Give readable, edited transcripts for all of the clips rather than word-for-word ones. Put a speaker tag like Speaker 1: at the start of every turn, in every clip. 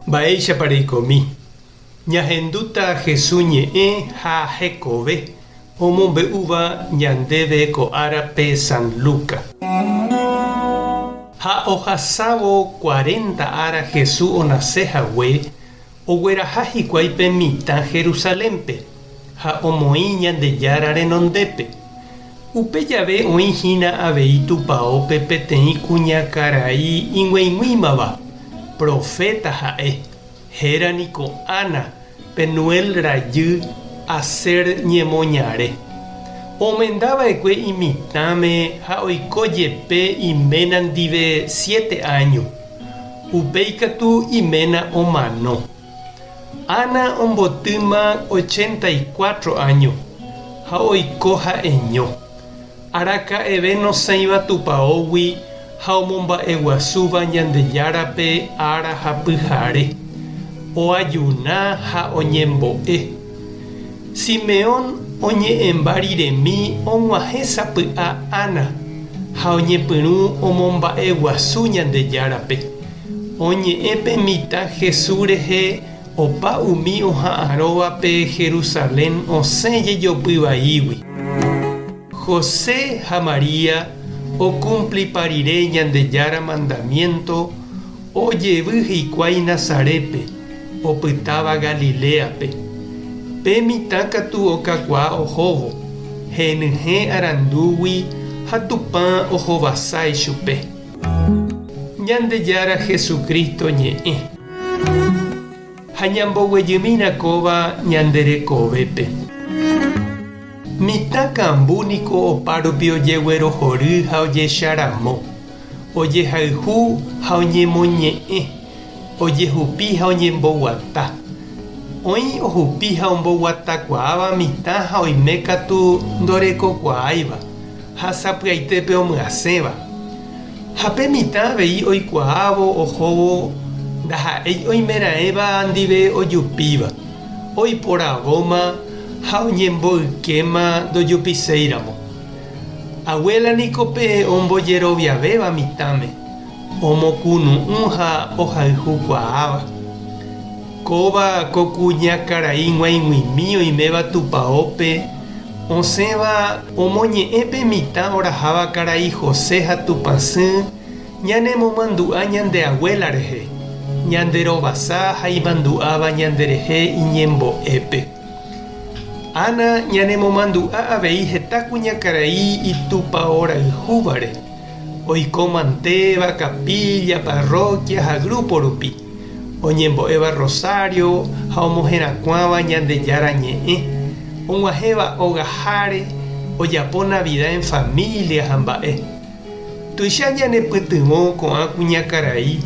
Speaker 1: Mba'éichapa reikomi? Ñahendúta Hesu ñe'ẽ ha hekove omombe'úva ñandéve ko árape San Luca. Ha ohasávo cuarenta ára Hesu onase hague, ogueraha hikuái pe mitã Jerusalénpe ha omoĩ Ñandejára renondépe. Upe jave oĩ hína avei tupaópe peteĩ kuñakarai ig̃uaig̃uímava, proféta ha'e, héra niko Ana, Penuel rajy, Aser ñemoñare. Omenda va'ekue imitãme ha oiko jepe iména ndive siete áño. Upéi katu iména omano. Ana ombotýma 84 áño ha oiko ha'eño. Araka'eve nosẽiva tupaógui ha omomba'eguasúva Ñandejárape ára ha pyhare, oajuna ha oñembo'e. Simeón oñe'ẽmba riremi og̃uahẽ sapy'a Ana ha oñepyrũ omomba'eguasu Ñandejárape. Oñe'ẽ pe mitã Jesús rehe opa umi oha'arõvape Jerusalén osẽ jejopy vaígui. José ha María okumplipa rire Ñandejára mandamiénto, ojevy hikuái Nazarétpe, opytáva Galiléape. Pe mitã katu okakuaa ohóvo, henyhẽ arandúgui ha Tupã ohovasa ichupe. Ñandejára Jesucristo ñe'ẽ. Ha ñamboguejymína kóva ñande rekovépe. Mitã kambu niko opárupi ojeguerohory ha ojecharamo, ojehayhu ha oñemoñe'ẽ, ojehupi ha oñemboguata. Oĩ ohupi ha omboguatakuaáva mitã ha oime katu ndorekokuaáiva. Ha sapy'aitépe omyasẽva. Ha pe mitã avei oikuaávo ohóvo ndaha'éi oimeraẽva ndive ojupíva, oiporavóma ha oñemboykéma ndojupiséiramo. Abuela niko pe ombojeroviavéva mitãme, omokunu'ũ ha ohayhukuaáva. Kóva ko kuñakarai g̃uaig̃uimi oiméva tupaópe osẽva omoñe'ẽ pe mitã oraháva karai José ha Tupãsy ñanemomandu'a ñande abuela rehe, ñande rovasa ha imandu'áva ñanderehe iñembo'épe. Ana ñanemomandu'a avei heta kuñakarai itupaorayhúvare, oiko mantéva capilla, parroquia ha grupo rupi. Oñembo'éva rosario ha omoherakuãva Ñandejára ñe'ẽ, og̃uahẽva ogaháre, ojapo Navidad en familia ha mba'e. Tuicha ñanepytyvõ ko'ã kuñakarai,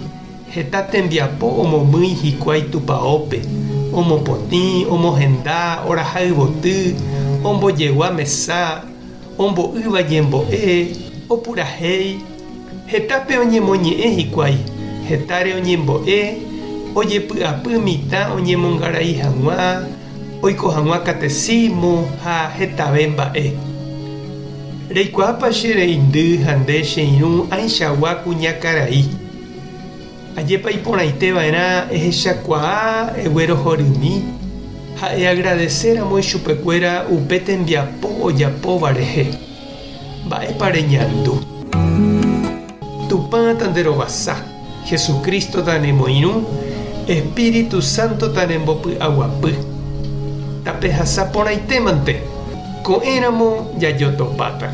Speaker 1: heta tembiapo omomýi hikuái tupaópe, omopotĩ, omohenda, oraha yvoty, ombojegua mesa, ombo'ýva ñembo'e, opurahéi, Hetápe oñemoñe'ẽ hikuái, hetáre oñembo'e, ojepy'apy mitã oñemongarai hag̃ua, oiko hag̃ua catecismo ha hetave mba'e. Reikuaápa che reindy ha nde che irũ ãichagua kuñakarai? Ajépa iporãite va'erã ehechakuaa eguerohorymi ha eagradeséramo ichupekuéra upe tembiapo ojapóva rehe. Mba'épa reñandu? Tupã tanderovasa, Jesucristo tanemoirũ, Espíritu Santo tanembopy'aguapy. Tapehasa porãitémante, ko'ẽramo jajotopáta.